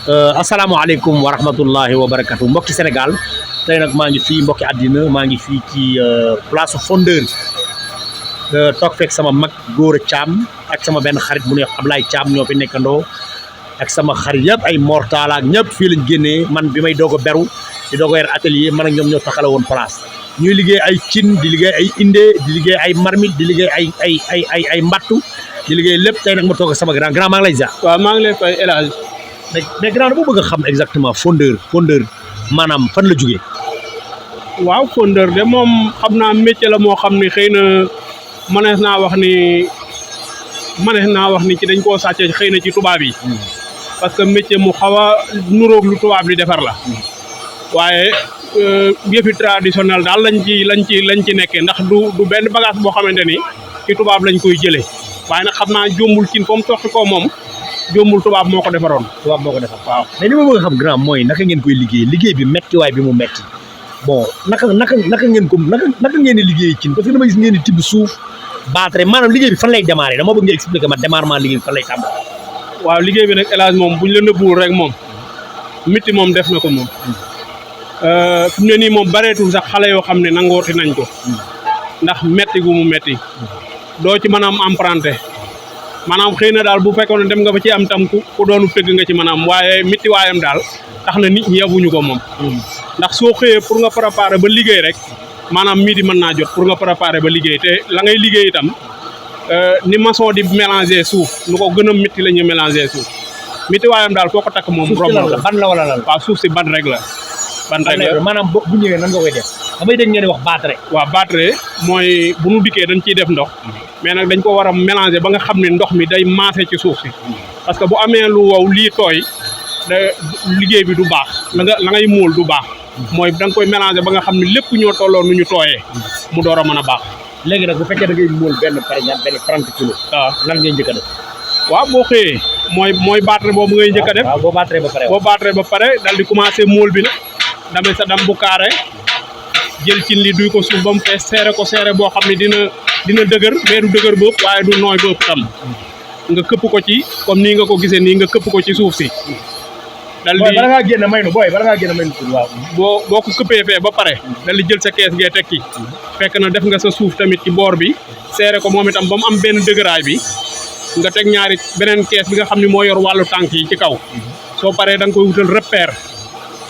asalaamaaleykum wa rahmatullahi wa barakatu mbokki Sénégal tey nag maa ngi fii mbokki àddina maa ngi fii ci place fondeur toog fekk sama mag góor a Thiam ak sama benn xarit bu ñuy wax Ablaye Thiam ñoo fi nekkandoo ak sama xarit yëpp ay mortala ak ñëpp fii lañ génnee man bi may doog a beru di doog a yor atelier man ak ñoom ñoo taxale woon place ñuy liggéey ay cin di liggéey ay inde di liggéey ay marmite di liggéey ay mbattu di liggéey lépp tey nag ma toog ak sama grand maa ngi lay ziar. waaw maa ngi lay fay El Hadj. mais grand dama bëgg a xam exactement fondeur maanaam fan la jógee. waaw fondeur de moom xam naa métier la moo xam ni xëy na mënees naa wax ni ci dañ koo sàccee xëy na ci tubaab yi. parce que métier mu xaw a nuróog lu tubaab li defar la. waaye yëfi traditionnel daal lañ ci nekkee ndax du benn bagage boo xamante ni ci tubaab lañ koy jëlee waaye nag xam naa jombul kin fa mu toqi ko moom. jombul tubaab moo ko defaroon. tubaab moo ko defar waaw. mais li ma bëgg a xam grand mooy naka ngeen koy liggéey bi méttiwaay bi mu métti bon naka ngeen di liggéey cin parce que dama gis ngeen di tibb suuf baatre maanaam liggéey bi fan lay démarrer dama bëgg nga expliquer ma démarrement liggéey bi fan lay tàmbali. waaw liggéey bi nag El Hadj moom buñ la nëbbuwul rek moom mitti moom def na ko moom. fi mu ne nii moom bareetul sax xale yoo xam ne nangooti nañ ko. ndax métti gu mu métti. doo ci mën a am emprunté. maanaam xëy na daal bu fekkoon ne dem nga ba ci am tam ku doonu tëgg nga ci maanaam waaye mitti waayam daal tax na nit ñi yabuñu ko moom. ndax soo xëyee pour nga préparer ba liggéey rek maanaam midi mën naa jot pour nga préparer ba liggéey te la ngay liggéey itam ni maçon di mélanger suuf nu ko gën a mitti la ñuy mélanger suuf mitti waayam daal foo ko takk moom. suuf si lan la ban la wala lan. waaw suuf si ban rek la. ban rek la maanaam bu ñëwee nan nga koy def damay dégg ngeen di wax baatre. waaw baatre mooy bu nu dikkee dañ ciy def ndox. mais nag dañ ko war a mélanger ba nga xam ne ndox mi day maase ci suuf si parce que bu amee lu wow lii tooy da liggéey bi du baax la ngay móol du baax mooy da nga koy mélanger ba nga xam ne lépp ñoo tolloo nu ñu tooyee mu door a mën a baax. léegi nag bu fekkee da ngay móol benn par exemple benn 30 kilos. waaw lan ngay njëkk a def. waaw boo xëyee mooy baatre boobu ngay njëkk a def. waaw boo baatree ba pare dal di commencer móol bi nag damay sa dam bu carré jël cin li duy ko suuf ba mu fees seere ko seere boo xam ne dina dëgër mais du dëgër bëpp waaye du nooy bëpp tam nga këpp ko ci comme nii nga ko gisee nii nga këpp ko ci suuf si. dal di bala ngaa génn may nu waaw. boo ko këppee fee ba pare. dal di jël sa kees gee teg ci. fekk na def nga sa suuf tamit ci boor bi seere ko moom itam ba mu am benn dëgëraay bi nga teg ñaari beneen kees bi nga xam ne moo yor wàllu tànk yi ci kaw. soo paree da nga koy wutal repère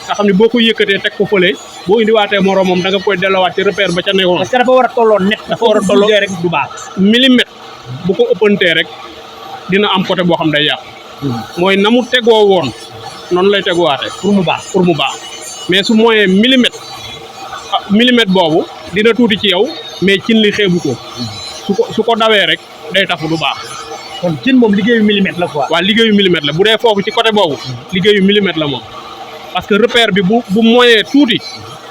nga xam ne boo ko yëkkatee teg ko fële. boo indiwaatee moroomam da nga koy delloowaat ci repère ba ca nekkoon. parce que dafa war a tolloo net. dafa war a tolloo rek du baax. millimètre bu ko ëppantee rek dina am côté boo xam day yàqu. mooy na mu tegoo woon noonu lay teguwaatee. pour mu baax mais su mooyee millimètre boobu dina tuuti ci yow mais cin li xeebu ko. su ko dawee rek day tafu du baax. kon cin moom liggéeyu millimètre la quoi. waaw liggéeyu millimètre la bu dee foofu ci côté boobu. liggéeyu millimètre la moom. parce que repère bi bu moyee tuuti.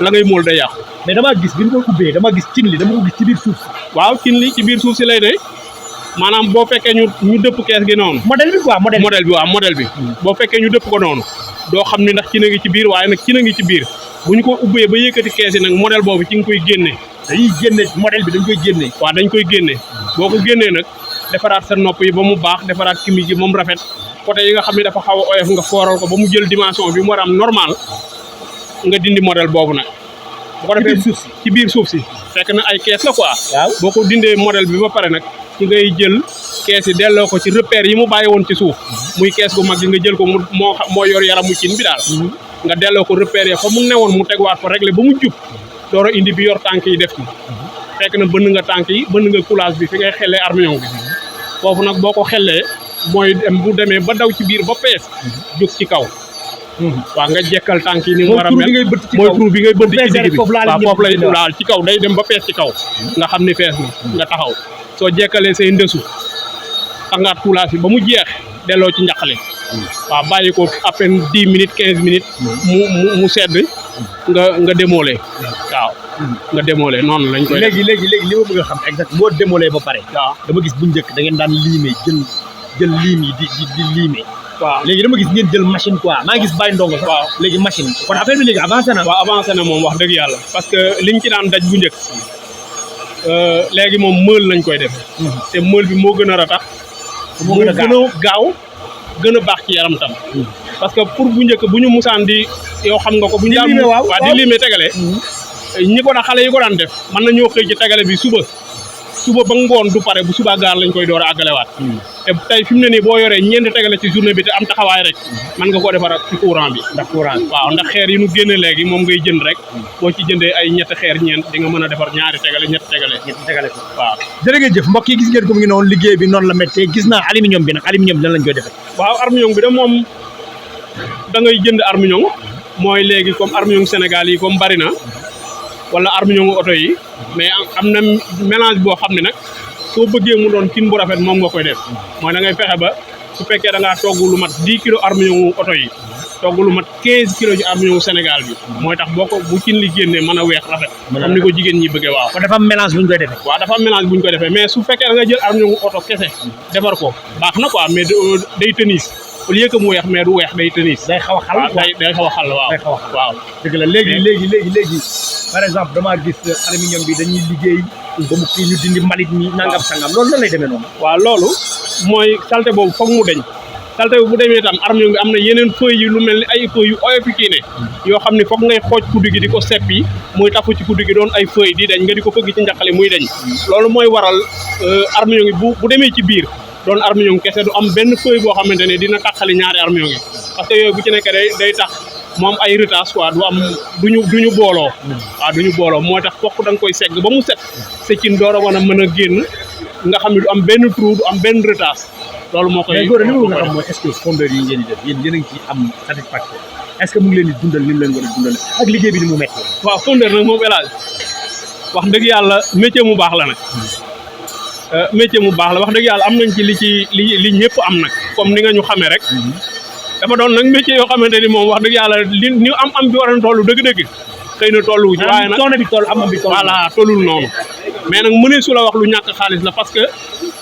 la ngay móol day yàqu. mais damaa gis bi ñu ko ubbee dama gis cin li dama ko gis ci biir suuf si. waaw cin li ci biir suuf si lay de maanaam boo fekkee ñu dëpp kees gi noonu. modèle bi quoi modèle bi. boo fekkee ñu dëpp ko noonu doo xam ni ndax cin a ngi ci biir waaye nag cin a ngi ci biir bu ñu ko ubbee ba yëkkati kees yi nag modèle boobu ci nga koy génne. dañuy génne modèle bi dañ koy génne. waaw dañ koy génne boo ko génnee nag defaraat sa nopp yi ba mu baax defaraat kimi ji moom rafet côté yi nga xam ne dafa xaw a oyof nga fooral ko ba mu jël dimension bi mu war a am normal nga dindi modèle boobu nag. bu ko defee ci biir suuf si fekk na ay kees la quoi. waaw boo ko dindee modèle bi ba pare nag ci ngay jël kees yi delloo ko ci repère yi mu bàyyi woon ci suuf. muy kees gu mag gi nga jël ko moo yor yaramu cin bi daal. nga delloo ko repère yi fa mu newoon mu tegwaat ko réglé ba mu jub door a indi bi yor tànk yi def ci. fekk na bënn nga tànk yi bënn nga coulage bi fi ngay xellee armion bi foofu nag boo ko xellee mooy dem bu demee ba daw ci biir ba pees jóg ci kaw. waaw nga jekkal tànk yi ni mu war a mel mooy trou bi ngay bëtt ci digg bi waaw foofu lay laal ci kaw day dem ba fees ci kaw nga xam ni fees na nga taxaw soo jekkalee say ndësu tangaat coulage bi ba mu jeex delloo ci njaqale waaw bàyyi ko à peine 10 minutes 15 minutes mu sedd nga démolé waaw nga démolé noonu lañ koy léegi li ma bëgg a xam exact boo démolé ba pare waaw dama gis bu njëkk da ngeen daan liime jël liim yi di liime waaw léegi dama gis ngeen jël machine quoi maa ngi gis bàyyi ndongo sax. waaw léegi machine kon affaire bi léegi avancé na. waaw avancé na moom wax dëgg yàlla parce que liñ ci daan daj bu njëkk léegi moom mël nañ koy def. te mël bi moo gën a ratax. moo gën a gaaw gën a baax ci yaram tam. parce que pour bu njëkk bu ñu musaan di yow xam nga ko bu ñu daan waaw di limee tegale ñi ko daan xale yi ko daan def mën na ñoo xëy ci tegale bi suba ba ngoon du pare bu subaa gaar lañ koy door a àggalewaat te tey fi mu ne nii boo yoree ñeenti tegale ci journée bi te am taxawaay rek mën nga koo defar ci courant bi waaw ndax xeer yi ñu génne léegi moom ngay jënd rek boo ci jëndee ay ñetti xeer ñeent di nga mën a defar ñaari tegale ñetti tegale waaw jërëjëf mbokk yi gis ngeen ko mu ngi noonu liggéey bi noonu la méttee gis naa aluminium bi nag aluminium bi nan lañ koy defee waaw aluminium bi de moom da ngay jënd aluminium mooy léegi comme aluminium Sénégal yi comme bari na wala aluminium oto yi mais am na mélange boo xam ne nag soo bëggee mu doon cin bu rafet moom nga koy def mooy da ngay fexe ba su fekkee da ngaa togg lu mat 10 kilos aluminium oto yi togg lu mat 15 kilos ci aluminium Sénégal bi mooy tax boo ko bu cin li génnee mën a weex rafet comme ni ko jigéen ñi bëggee waaw kon dafa am mélange bu ñu koy defee waaw dafa am mélange bu ñu koy defee mais su fekkee da nga jël aluminium oto kese defar ko baax na quoi mais day tennis au lieu que mu weex mais du weex day tennis day xaw a xal day xaw a xal waaw dëgg la léegi par exemple damaa gis aluminium bi dañuy liggéey ba mu kii ñu dindi mbalit mi nangam sangam loolu nan lay demee noonu waaw loolu mooy qualité boobu foog mu deñ qualité bu demee tam aluminium bi am na yeneen feuilles yi lu mel ni ay feuilles yu oyof kii ne yoo xam ne foog ngay xooj kuddu gi di ko seppi muy tafu ci kuddu gi doon ay feuilles di deñ nga di ko fëgg ci njaqale muy deñ loolu mooy waral aluminium bi bu demee ci biir doon aluminium kese du am benn feuille boo xamante ne dina tàqali ñaari aluminium yi parce que yooyu bu ci nekk day tax moom ay retard quoi du am duñu booloo waaw duñu booloo moo tax fokk da nga koy segg ba mu set secin door a mën a génn nga xam ne du am benn trou du am benn retard loolu moo koy góor li nga xam mooy est-ce que fondeurs yi ngeen di def yéen a ngi ci am satisfaction est-ce que mu ngi leen di dundal ni mu leen war a dundal ak liggéey bi ni mu métti waaw fondeur nag moom élage wax dëgg yàlla métier mu baax la nag métier mu baax la wax dëgg yàlla am nañ ci li ñëpp am nag comme ni nga ñu xamee rek dafa doon nag métier yoo xamante ni moom wax dëgg yàlla ni am bi war a toll dëgg-dëgg xëy na tollu ci waaye nag tool bi toll am bi toll voilà tollul noonu mais nag mënee su la wax lu ñàkk xaalis la parce que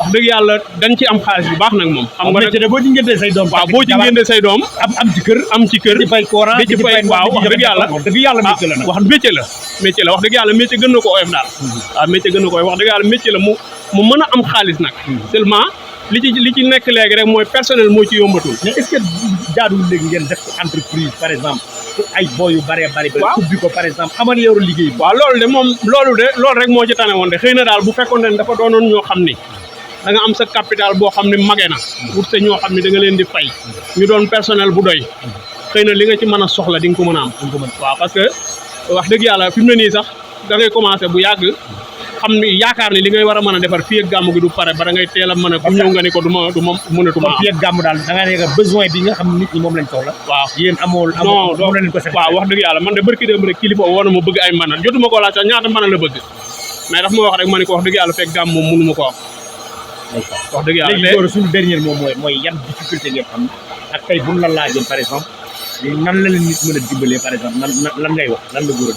wax dëgg yàlla dañ ci am xaalis bu baax nag moom xam nga nag boo ci ngéntee say doom waaw boo ci ngéntee say doom am ci kër di fay courant di fay waaw wax dëgg yàlla métier la nag wax métier la wax dëgg yàlla métier gën na ko oyof daal waaw métier gën na ko oyof wax dëgg yàlla métier la mu mën a am xaalis nag seulement li ci nekk léegi rek mooy personnel moo ci yombatul mais est-ce que jaaduwul léegi ngeen def ko entreprise par exemple pour ay boy yu bëree bëri ba ubbi ko par exemple amal yoru liggéey bi waaw loolu de moom loolu rek moo ci tane woon de xëy na daal bu fekkoon ne dafa doonoon ñoo xam ni da nga am sa capital boo xam ne magee na pour te ñoo xam ne da nga leen di fay ñu doon personnel bu doy xëy na li nga ci mën a soxla di nga ko mën a am waaw parce que wax dëgg yàlla fi mu ne nii sax da ngay commencé bu yàgg xam ni yaakaar ni li ngay war a mën a defar fii ak gàmm gi du pare ba da ngay teel a mën a ku ñëw nga ni ko du ma mënatuma am fii ak gàmm daal da nga nekk besoin bi nga xam nit ñi moom lañ soxla waaw yéen amoo leen ko waaw wax dëgg yàlla man de barki dem rek kilifa woon na ma bëgg ay mbanal jotuma ko laaj sax ñaata mbanal la bëgg mais daf ma wax rek ma ni ko wax dëgg yàlla fekk gàmm moom mënuma ko am wax dëgg yàlla léegi loolu suñu dernier moom mooy yan difficulté ngeen xam ak tey buñ la laajoon par exemple nan la leen nit mën a dimbalee par exemple lan ngay wax lan la góor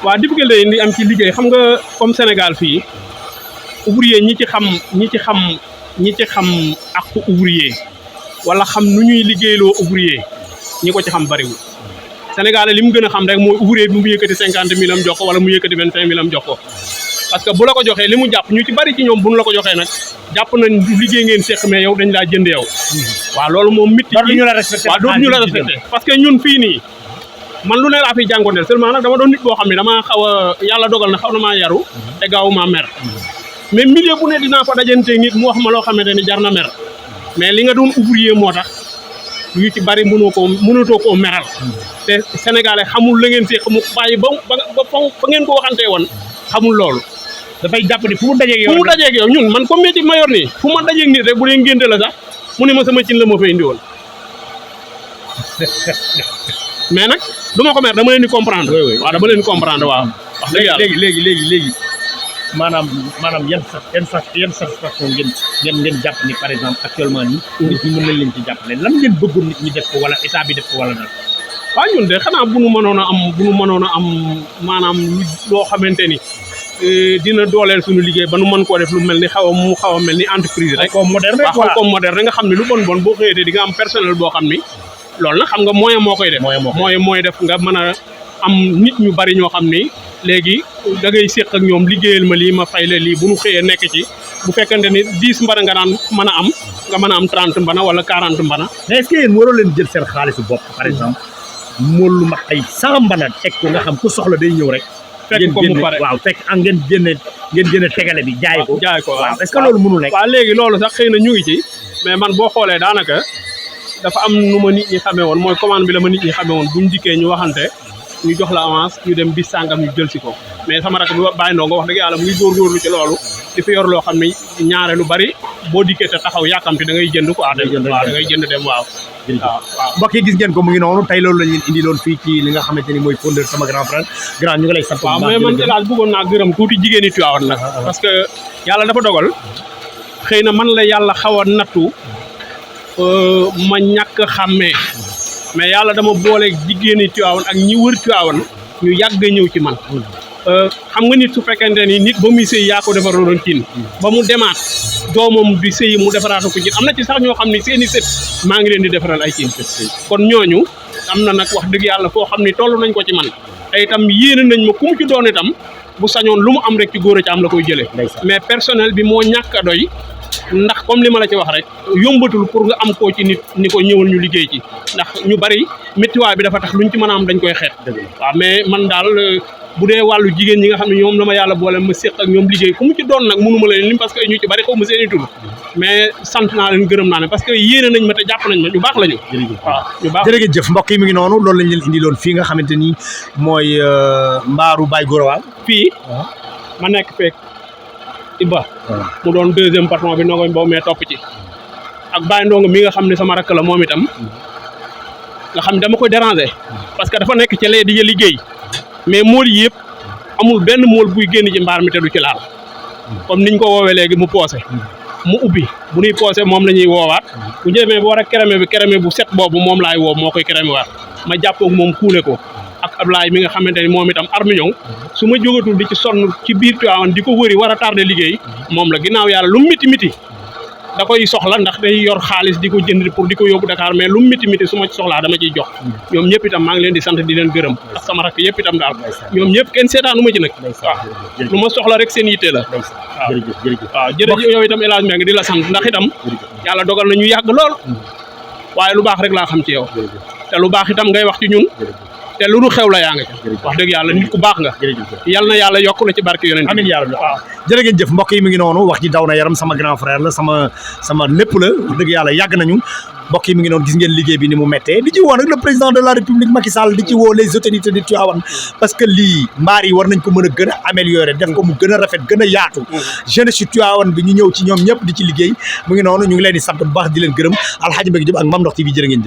waaw difficulté yi di am ci liggéey xam nga comme Sénégal fii ouvrier ñi ci xam ak ouvrier wala xam nu ñuy liggéeyloo ouvrier ñi ko ci xam bariwul Sénégal li mu gën a xam rek mooy ouvrier bi mu yëkkati 50 000 am jox ko wala mu yëkkati 25 000 am jox ko parce que bu la ko joxee li mu jàpp ñu ci bari ci ñoom bu ñu la ko joxee nag jàpp nañ liggéey ngeen seq mais yow dañ laa jënd yow waaw loolu moom mitti waaw dootuñu la respecté parce que ñun fii nii man lu ne laa fiy jànkonteel seulement nag dama doon nit boo xam ne damaa xaw a yàlla dogal na xaw na maa yaru te gaaw maa mer mais milieu bu ne dinaa fa dajante nit mu wax ma loo xamante ni jar na mer mais li nga doon ouvrier moo tax yu ci bari mënatoo koo meral te sénégalais xamul la ngeen séq mu bàyyi ba ngeen ko waxantee woon xamul loolu dafay jàpp ni fu mu dajeeg yow ñun man comme métier ma yor nii fu ma dajeeg nit rek bu dee ngénte la sax mu ne ma sama cin la ma fa indi woon mais nag du ma ko mer dama leen di comprendre waaw dama leen di comprendre waaw wax dëgg yàlla léegi maanaam yan satisfaction ngeen jàpp ni par exemple actuellement nii nit ñi mën nañ leen ci jàppale lan ngeen bëggoon nit ñi def ko wala état bi def ko wala dara waaw ñun de xanaa bu nu mënoon a am maanaam loo xamante ni dina dooleel suñu liggéey ba nu mën koo def lu mel ni xaw a mel ni entreprise rek comme moderne nga xam ne lu bon boo xëyatee di nga am personnel boo xam ni loolu nag xam nga moyen moo koy def mooy def nga mën a am nit ñu bari ñoo xam ni léegi da ngay séq ak ñoom liggéeyal ma lii ma fay la lii bu nu xëyee nekk ci bu fekkente ni 10 mbara nga daan mën a am nga mën a am 30 mbana wala 40 mbana. mais est-ce que yéen waroo leen jël seen xaalisu bopp par exemple mool lu mat ay 100 mbana teg ko nga xam ku soxla day ñëw rek. fekk ko mu pare waaw fekk ngeen génne tegale bi jaay ko. waaw est-ce que loolu mënul nekk. waaw léegi loolu sax xëy na ñu ngi ci mais man boo xoolee daanaka dafa am nu ma nit ñi xamee woon mooy commande bi la ma nit ñi xamee woon buñ dikkee ñu waxante ñu jox la avance ñu dem bis sàngam ñu jël si ko mais sama rakk bi bàyyi ndoo nga wax dëgg yàlla mu ngi góorgóorlu ci loolu di fi yor loo xam ne ñaare lu bari boo dikkee te taxaw yàkkamti da ngay jënd quoi da ngay jënd dem waaw mbokk yi gis ngeen ko mu ngi noonu tey loolu lañ leen indi loon fii ci li nga xamante ni mooy fondeur sama grand frère grand ñu ngi lay sant waaw mais man El Hadj bëggoon naa gërëm tuuti jigéen ñi Tivaouane nag parce que yàlla dafa dogal xëy na man la yàlla xaw a nattu ma ñàkk xàmmee mais yàlla dama boole jigéen ñi Tivaouane ak ñi wër Tivaouane ñu yàgg ñëw ci man xam nga nit su fekkente ni nit ba muy sëy yaa ko defaroon cin ba mu demaat doomam di sëy mu defaraatu ko cin am na ci sax ñoo xam ni seeni sët maa ngi leen di defaral ay cin kon ñooñu am na nag wax dëgg yàlla foo xam ni toll nañ ko ci man te itam yéene nañ ma ku mu ci doon itam bu sañoon lu mu am rek ci góor a ci am la koy jëlee mais personnel bi moo ñàkk a doy ndax comme li ma la ci wax rek yombatul pour nga am koo ci nit ni ko ñëwal ñu liggéey ci ndax ñu bari méttiwaay bi dafa tax luñ ci mën a am dañ koy xeet waaw mais man daal bu dee wàllu jigéen ñi nga xam ne ñoom la ma yàlla boole ma séq ak ñoom liggéey ku mu ci doon nag mënuma leen lim parce que ñu ci bari xaw ma seen i tur mais sant naa leen gërëm naa leen parce que yéene nañ ma te jàpp nañ ma ñu baax la ñu waaw ñu baax jërëjëf mbokk yi mi ngi noonu loolu lañ leen indi loon fii nga xamante ni mooy mbaaru Baye Gora Wal fii ma nekk fekk Iba mu doon deuxième patron bi Nogoy Mbow mais topp ci ak Baye Ndong mi nga xam ne sama rakk la moom itam nga xam ne dama koy déranger parce que dafa nekk ci lee di liggéey mais mool yi yëpp amul benn mool buy génn ci mbaar mi te du ci laal comme niñ ko woowee léegi mu poosé mu ubbi bu ñuy poosé moom la ñuy woowaat bu ñu demee ba war a crémé bu set boobu moom laay woo moo koy crémé waat ma jàppoog moom kuule ko ak Ablaye mi nga xamante ni moom itam armiñong su ma jógatul di ci sonn ci biir Tivaouane di ko wëri war a tardé liggéey moom la ginnaaw yàlla lu mu miti da koy soxla ndax day yor xaalis di ko jënd pour di ko yóbbu Dakar mais lu mu miti su ma ci soxlaa dama ciy jox ñoom ñëpp itam maa ngi leen di sant di leen gërëm ak sama rakk yëpp itam daal ñoom ñëpp kenn seetaanu ma ci nag waaw lu ma soxla rek seen yitte la waaw jërëjëf yow itam El Hadj Mbengue di la sant ndax itam yàlla dogal na ñu yàgg lool waaye lu baax rek laa xam ci yow te lu baax itam ngay wax ci ñun te lu nu xew la yaa nga ci wax dëgg yàlla nit ku baax nga yal na yàlla yokk la ci barke yonent amiin yàlla waaw jërë ngeen jëf mbokk yi mi ngi noonu wax ji daw na yaram sama grand frère la sama lépp la wax dëgg yàlla yàgg nañu mbokk yi mi ngi noonu gis ngeen liggéey bi ni mu méttee di ci woo nag le président de la république Macky Sall di ci woo les autorités de Tivaouane parce que lii mbaar yi war nañ ko mën a gën a améliorer def ko mu gën a rafet gën a yaatu jeunesse ci Tivaouane bi ñu ñëw ci ñoom ñëpp di ci liggéey mu ngi noonu ñu ngi leen di sant bu baax di leen gërëm Alhaji Mbengue Diop ak Mame Ndokh TV jërë ngeen jëf